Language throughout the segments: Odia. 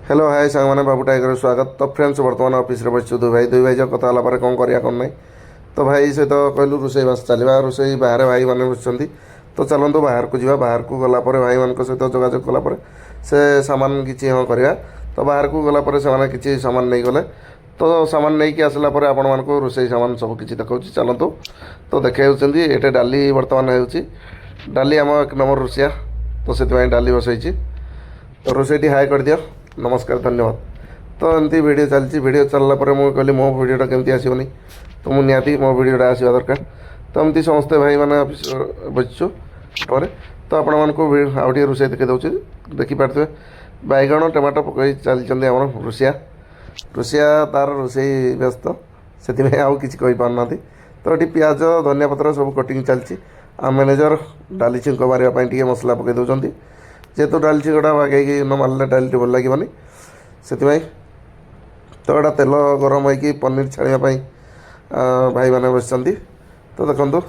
ହ୍ୟାଲୋ ହାଏ ସାଙ୍ଗମାନେ, ବାବୁ ଟାଇଗର ସ୍ୱାଗତ। ତ ଫ୍ରେଣ୍ଡସ୍, ବର୍ତ୍ତମାନ ଅଫିସରେ ବସିଛୁ ଦୁଇ ଭାଇ। ଦୁଇ ଭାଇ ଯାକ କଥା ହେଲା ପରେ କ'ଣ କରିବା କ'ଣ ନାହିଁ, ତ ଭାଇ ସହିତ କହିଲୁ ରୋଷେଇ ବାସ ଚାଲିବା। ରୋଷେଇ ବାହାରେ ଭାଇମାନେ ବସିଛନ୍ତି, ତ ଚାଲନ୍ତୁ ବାହାରକୁ ଯିବା। ବାହାରକୁ ଗଲା ପରେ ଭାଇମାନଙ୍କ ସହିତ ଯୋଗାଯୋଗ କଲା ପରେ ସେ ସାମାନ କିଛି ହଁ କରିବା। ତ ବାହାରକୁ ଗଲା ପରେ ସେମାନେ କିଛି ସାମାନ ନେଇଗଲେ। ତ ସାମାନ ନେଇକି ଆସିଲା ପରେ ଆପଣମାନଙ୍କୁ ରୋଷେଇ ସାମାନ ସବୁ କିଛି ଦେଖାଉଛି, ଚାଲନ୍ତୁ। ତ ଦେଖାଉଛନ୍ତି, ଏଇଟା ଡାଲି ବର୍ତ୍ତମାନ ହେଉଛି। ଡାଲି ଆମ ଏକ ନମ୍ବର ରୋଷିଆ, ତ ସେଥିପାଇଁ ଡାଲି ବସେଇଛି। ତ ରୋଷେଇଟି ହାଏ କରିଦିଅ। ନମସ୍କାର, ଧନ୍ୟବାଦ। ତ ଏମିତି ଭିଡ଼ିଓ ଚାଲିଛି। ଭିଡ଼ିଓ ଚାଲିଲା ପରେ ମୁଁ କହିଲି ମୋ ଭିଡ଼ିଓଟା କେମିତି ଆସିବନି? ତ ମୁଁ ନିହାତି ମୋ ଭିଡ଼ିଓଟା ଆସିବା ଦରକାର। ତ ଏମିତି ସମସ୍ତେ ଭାଇମାନେ ଅଫିସ ବସିଛୁ ପରେ ତ ଆପଣମାନଙ୍କୁ ଆଉ ଟିକେ ରୋଷେଇ ଦେଖାଇ ଦେଉଛି। ଦେଖିପାରୁଥିବେ, ବାଇଗଣ ଟମାଟୋ ପକାଇ ଚାଲିଛନ୍ତି ଆମର ରୋଷିଆ। ରୋଷିଆ ତାର ରୋଷେଇ ବ୍ୟସ୍ତ, ସେଥିପାଇଁ ଆଉ କିଛି କହିପାରୁନାହାନ୍ତି। ତ ଏଠି ପିଆଜ, ଧନିଆ ପତ୍ର ସବୁ କଟିଂ ଚାଲିଛି। ଆଉ ମ୍ୟାନେଜର ଡାଲି ଛୁଙ୍କ ମାରିବା ପାଇଁ ଟିକେ ମସଲା ପକାଇ ଦେଉଛନ୍ତି। ଯେହେତୁ ଡାଲି ଛୁଙ୍କଟା ବାଗେଇକି ନ ମାରିଲେ ଡାଲିଟି ଭଲ ଲାଗିବନି, ସେଥିପାଇଁ। ତ ଏଇଟା ତେଲ ଗରମ ହେଇକି ପନିର ଛାଣିବା ପାଇଁ ଭାଇମାନେ ବସିଛନ୍ତି। ତ ଦେଖନ୍ତୁ,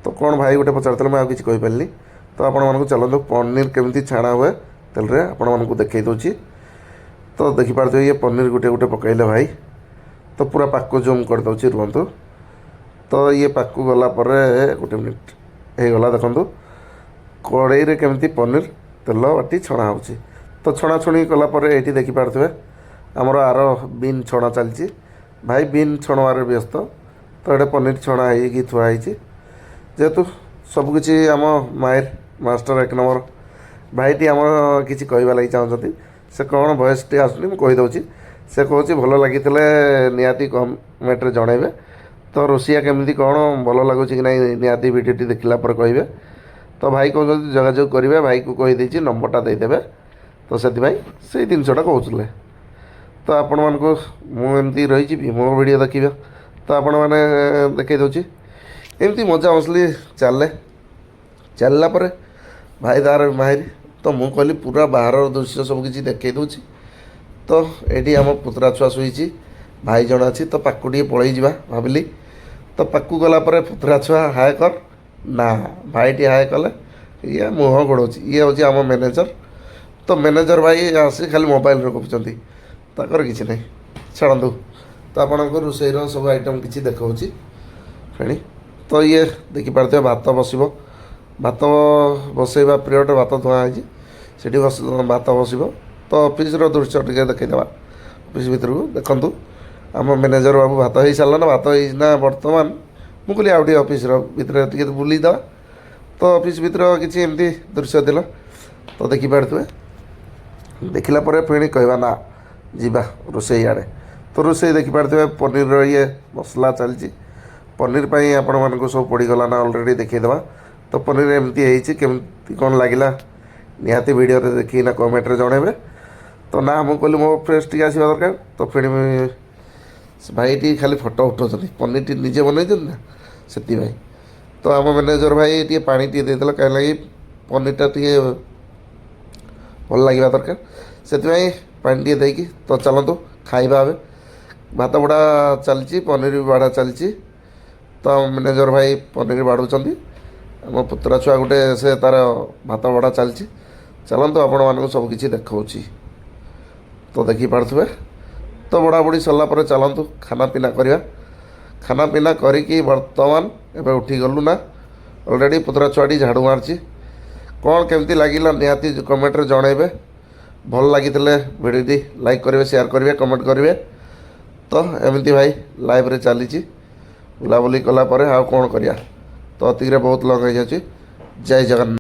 ତ କ'ଣ ଭାଇ ଗୋଟେ ପଚାରିଥିଲେ, ମୁଁ ଆଉ କିଛି କହିପାରିଲିନି। ତ ଆପଣମାନଙ୍କୁ ଚାଲନ୍ତୁ, ପନିର କେମିତି ଛାଣା ହୁଏ ତେଲରେ ଆପଣମାନଙ୍କୁ ଦେଖାଇ ଦେଉଛି। ତ ଦେଖିପାରୁଥିବେ, ଇଏ ପନିର ଗୋଟେ ଗୋଟେ ପକାଇଲେ ଭାଇ। ତ ପୁରା ପାଖକୁ ଜୁମ୍ କରିଦେଉଛି, ରୁହନ୍ତୁ। ତ ଇଏ ପାଖକୁ ଗଲା ପରେ, ଗୋଟେ ମିନିଟ୍ ହେଇଗଲା। ଦେଖନ୍ତୁ, କଡ଼େଇରେ କେମିତି ପନିର ତେଲ ବାଟି ଛଣା ହେଉଛି। ତ ଛଣାଛୁଣି କଲା ପରେ ଏଇଠି ଦେଖିପାରୁଥିବେ, ଆମର ଆର ବିନ୍ ଛଣା ଚାଲିଛି। ଭାଇ ବିନ୍ ଛଣବାରେ ବ୍ୟସ୍ତ। ତ ଏଇଟା ପନିର ଛଣା ହେଇକି ଥୁଆ ହେଇଛି। ଯେହେତୁ ସବୁକିଛି ଆମ ମାହିର ମାଷ୍ଟର ଏକ ନମ୍ବର ଭାଇଟି ଆମର କିଛି କହିବା ଲାଗି ଚାହୁଁଛନ୍ତି। ସେ କ'ଣ ଭଏସ୍ଟି ଆସୁନି, ମୁଁ କହିଦେଉଛି। ସେ କହୁଛି ଭଲ ଲାଗିଥିଲେ ନିହାତି କମେଣ୍ଟରେ ଜଣାଇବେ। ତ ରୋଷିଆ କେମିତି କ'ଣ ଭଲ ଲାଗୁଛି କି ନାହିଁ, ନିହାତି ଭିଡ଼ିଓଟି ଦେଖିଲା ପରେ କହିବେ। ତ ଭାଇ କହୁଛନ୍ତି ଯୋଗାଯୋଗ କରିବେ। ଭାଇକୁ କହିଦେଇଛି, ନମ୍ବରଟା ଦେଇଦେବେ। ତ ସେଥିପାଇଁ ସେଇ ଜିନିଷଟା କହୁଥିଲେ। ତ ଆପଣମାନଙ୍କୁ ମୁଁ ଏମିତି ରହିଯିବି, ମୋ ଭିଡ଼ିଓ ଦେଖିବେ, ତ ଆପଣମାନେ ଦେଖାଇ ଦେଉଛି। ଏମିତି ମଜା ମସଲି ଚାଲେ। ଚାଲିଲା ପରେ ଭାଇ ତାର ମାହିର। ତ ମୁଁ କହିଲି ପୁରା ବାହାରର ଦୃଶ୍ୟ ସବୁ କିଛି ଦେଖାଇ ଦେଉଛି। ତ ଏଇଠି ଆମ ପୁତୁରା ଛୁଆ ଶୋଇଛି, ଭାଇ ଜଣେ ଅଛି, ତ ପାଖକୁ ଟିକେ ପଳେଇ ଯିବା ଭାବିଲି। ତ ପାଖକୁ ଗଲା ପରେ ପୁତୁରା ଛୁଆ ହାଏ କର ନା, ଭାଇଟି ହାଏ କଲେ, ଇଏ ମୁହଁ ଘୋଡ଼ଉଛି। ଇଏ ହେଉଛି ଆମ ମ୍ୟାନେଜର। ତ ମ୍ୟାନେଜର ଭାଇ ଆସି ଖାଲି ମୋବାଇଲରେ ଗପୁଛନ୍ତି, ତାଙ୍କର କିଛି ନାହିଁ, ଛାଡ଼ନ୍ତୁ। ତ ଆପଣଙ୍କୁ ରୋଷେଇର ସବୁ ଆଇଟମ୍ କିଛି ଦେଖାଉଛି ଫେଣି। ତ ଇଏ ଦେଖିପାରୁଥିବେ, ଭାତ ବସିବ। ଭାତ ବସେଇବା ପିରିୟଡ଼, ଭାତ ଧୁଆ ହେଇଛି ସେଠି, ବସ ଭାତ ବସିବ। ତ ଅଫିସର ଦୃଶ୍ୟ ଟିକେ ଦେଖେଇଦେବା ଅଫିସ ଭିତରକୁ। ଦେଖନ୍ତୁ, ଆମ ମ୍ୟାନେଜର ବାବୁ ଭାତ ହେଇସାରିଲା ନା, ଭାତ ହେଇନା ବର୍ତ୍ତମାନ। ମୁଁ କହିଲି ଆଉ ଟିକେ ଅଫିସର ଭିତରେ ଟିକେ ବୁଲିଦେବା। ତ ଅଫିସ ଭିତରେ କିଛି ଏମିତି ଦୃଶ୍ୟ ଥିଲା, ତ ଦେଖିପାରୁଥିବେ। ଦେଖିଲା ପରେ ପୁଣି କହିବା ନା ଯିବା ରୋଷେଇ ଆଡ଼େ। ତ ରୋଷେଇ ଦେଖିପାରୁଥିବେ, ପନିରର ଇଏ ମସଲା ଚାଲିଛି। ପନିର ପାଇଁ ଆପଣମାନଙ୍କୁ ସବୁ ପଡ଼ିଗଲା ନା, ଅଲରେଡ଼ି ଦେଖେଇଦେବା। ତ ପନିର ଏମିତି ହେଇଛି, କେମିତି କ'ଣ ଲାଗିଲା ନିହାତି ଭିଡ଼ିଓରେ ଦେଖିକିନା କମେଣ୍ଟରେ ଜଣାଇବେ। ତ ନା, ମୁଁ କହିଲି ମୋ ଫ୍ରେଶ୍ ଟିକେ ଆସିବା ଦରକାର। ତ ଫେଣି ଭାଇଟି ଖାଲି ଫଟୋ ଉଠାଉଛନ୍ତି, ପନିରଟି ନିଜେ ବନେଇଛନ୍ତି ନା, ସେଥିପାଇଁ। ତ ଆମ ମ୍ୟାନେଜର ଭାଇ ଟିକେ ପାଣି ଟିକେ ଦେଇଦେଲା, କାହିଁକି ଲାଗି ପନିରଟା ଟିକେ ଭଲ ଲାଗିବା ଦରକାର, ସେଥିପାଇଁ ପାଣି ଟିକେ ଦେଇକି। ତ ଚାଲନ୍ତୁ ଖାଇବା ଏବେ। ଭାତ ବଢ଼ା ଚାଲିଛି, ପନିର ବି ବାଢ଼ା ଚାଲିଛି। ତ ଆମ ମ୍ୟାନେଜର ଭାଇ ପନିର ବାଢ଼ୁଛନ୍ତି। ଆମ ପୁତୁରା ଛୁଆ ଗୋଟେ, ସେ ତାର ଭାତ ବଢ଼ା ଚାଲିଛି। ଚାଲନ୍ତୁ, ଆପଣମାନଙ୍କୁ ସବୁ କିଛି ଦେଖାଉଛି। ତ ଦେଖିପାରୁଥିବେ, ତ ବଢ଼ାବଢ଼ି ସରିଲା ପରେ ଚାଲନ୍ତୁ ଖାନା ପିନା କରିବା। ଖାନା ପିନା କରିକି ବର୍ତ୍ତମାନ ଏବେ ଉଠିଗଲୁ ନା, ଅଲରେଡ଼ି ପୁତୁରା ଛୁଆଟି ଝାଡ଼ୁ ମାରିଛି। କ'ଣ କେମିତି ଲାଗିଲା ନିହାତି କମେଣ୍ଟରେ ଜଣାଇବେ। ଭଲ ଲାଗିଥିଲେ ଭିଡ଼ିଓଟି ଲାଇକ୍ କରିବେ, ସେୟାର କରିବେ, କମେଣ୍ଟ କରିବେ। ତ ଏମିତି ଭାଇ ଲାଇଫରେ ଚାଲିଛି। ବୁଲାବୁଲି କଲା ପରେ ଆଉ କ'ଣ କରିବା? ତ ଅତିକିରେ ବହୁତ ଲଙ୍ଗ ହେଇଯାଉଛି। ଜୟ ଜଗନ୍ନାଥ।